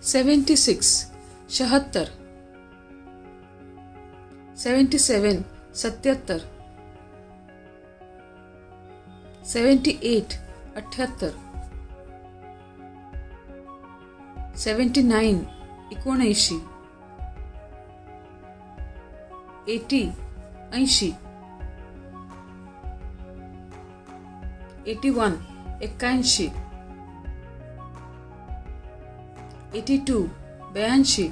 76, 76. 77, 77. 78, 78. 79, 79. 80, 80. 81, 81. 82, 82.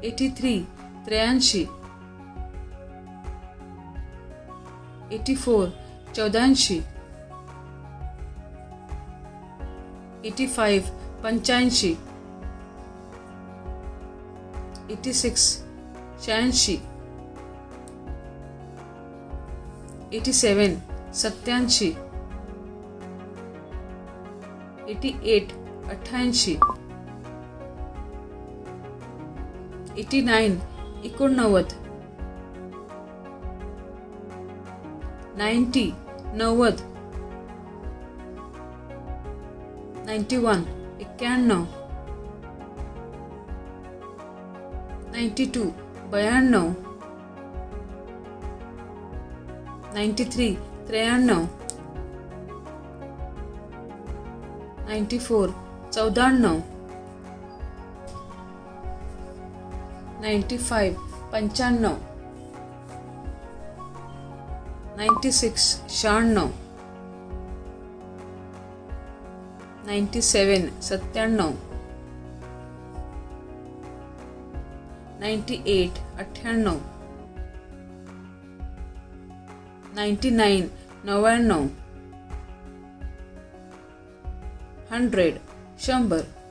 83, 83. 84, 84. 85, 85. 86, 86. 87, 87. 88, 88. 89, 89. 90, 90. 91, 91. 92, 92. 93, 93. 94, 94. 95, 95. 96, 96. 97, 97. 98, 98. 99, 99. 100, 100.